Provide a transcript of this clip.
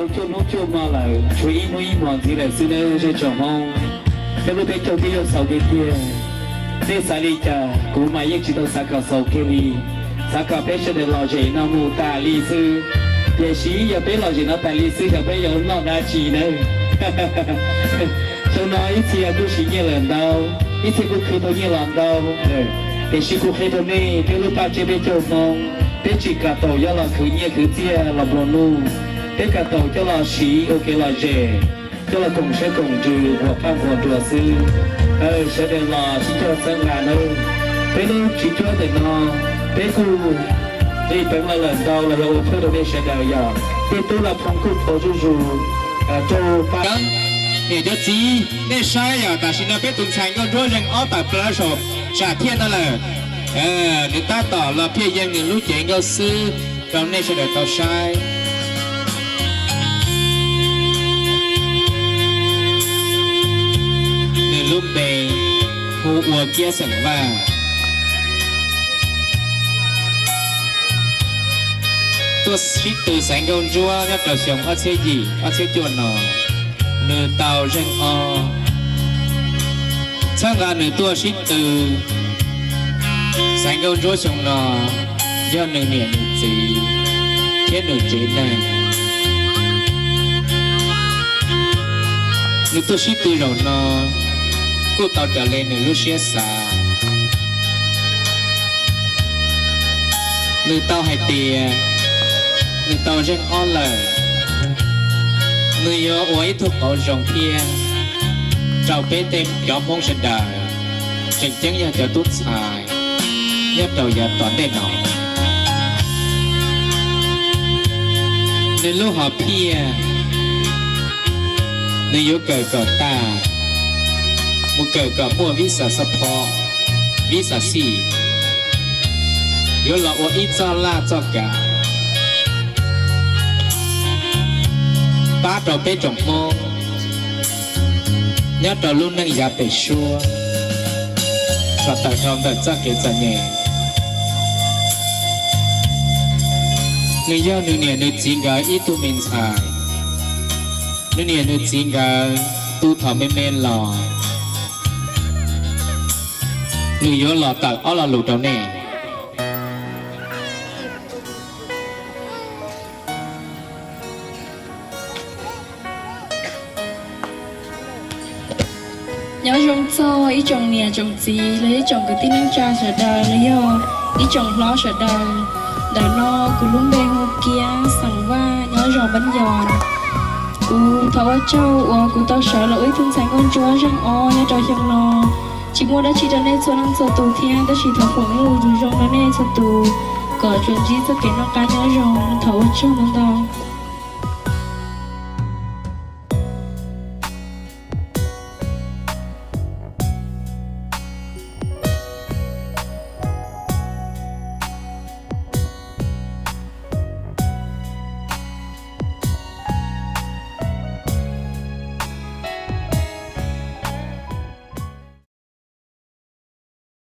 Cuaj hnub cuaj hmo lawm, tshuav ib hnub ib hmos ntxiv lawm xwb nawb zej tsoom Hmoob. Peb lub teb chaws twb yuav xaus kiag tiag. Nej xav li cas kuv mas yeej tsis tau xav kom xaus kiag li. Xav kom peb sawv daws lom zem no mus tas li xwb. Tiam sis yog peb lom zem no tas li xwb yog peb yuav noj dab tsi nawb? Xyoo no ib txhia kuj siv nyiaj lawm ntau, ib txhia kuj khwv tau nyiaj los ntau. Tiam sis kuv qhia rau nej, peb lub paj tsiab peb caug Hmoob, peb tsis kam taum coj los khwv nyiaj khwv txiaj los nplua nuj. Peb kam taum coj los siv ua kev lom zem, coj los koom siab koom ntsws nquas paj nquas nruas xwb. Sawv daws los sib cog txhawb nqa nawb. Peb lub tswv cuab ntawm no, peb kuj nqis peev los lawm ntau los yog ua phuaj rau nej sawv daws yog tej tub los phoo kuj phoo zuj zus rau pab. Niam cov txiv, nej saib yog tam sim no peb tus ntxhais nkauj ntsuab zeeg ob tawm plaws saum sam thiaj no lawm. Nws tab tom los phiaj yees nws lub cev nkauj xwb rau nej sawv daws tau saib. Nws lub npe hu ua Kiab xeem Vaj. Tuaj sib tw xaiv nkauj ntsuab nyob rau xyoo ob txhiab yim ob txhiab cuaj no, nws tau zeeg ob. Txhawb nqa nws tuaj sib tw xaiv nkauj ntsuab xyoo no yog nws niam nws txiv thiab nws tsev neeg. Nws tuaj sib tw zaum no kuj tau raws li nws lub siab xav. Nws tau hais tias nws tau zeeg ob lawm, nws yuav ua ib tug qauv zoo thiab rau peb tej cov Hmoob sawv daws, tseem ceeb yog cov tub ntxhais nyob rau yav tom ntej no. Nws lub hom phiaj, nws yuav kawm kom tag, mus kawm kom muaj vib xas xab phob, vib xas xij, yuav los ua ib txoj laj txoj kam pab rau peb tsoom Hmoob nyob rau lub neej yav pem suab, kom tawm dhau ntawm txoj kev txom nyem. Nws yog nws niam nws txiv nkawd ib tug me ntxhais. Nws niam nws txiv nkawd tu thaum me me los, nws yuav los tawm ob lo lus rau nej. Nyob zoo txog ib tsoom niam tsoom txiv los yog ib tsoom kwv tij neej tsa sawv daws los yog ib tsoom hlob sawv daws. Ntawm no kuv lub npe hu Kiab xeem Vaj nyob zos Npab Yos. Kuv thov ua tsaug uas kuv tau sawv los ua ib tug ntxhais nkauj ntsuab zeeg ob nyob rau xyoo no. Tsis muaj dab tsi rau nej txhua leej txhua tus thiab tab sis thov foom ib lus zoo rau nej txhua tus kom tsuas ntsib txoj kev noj qab nyob zoo. Thov ua tsaug ntau ntau.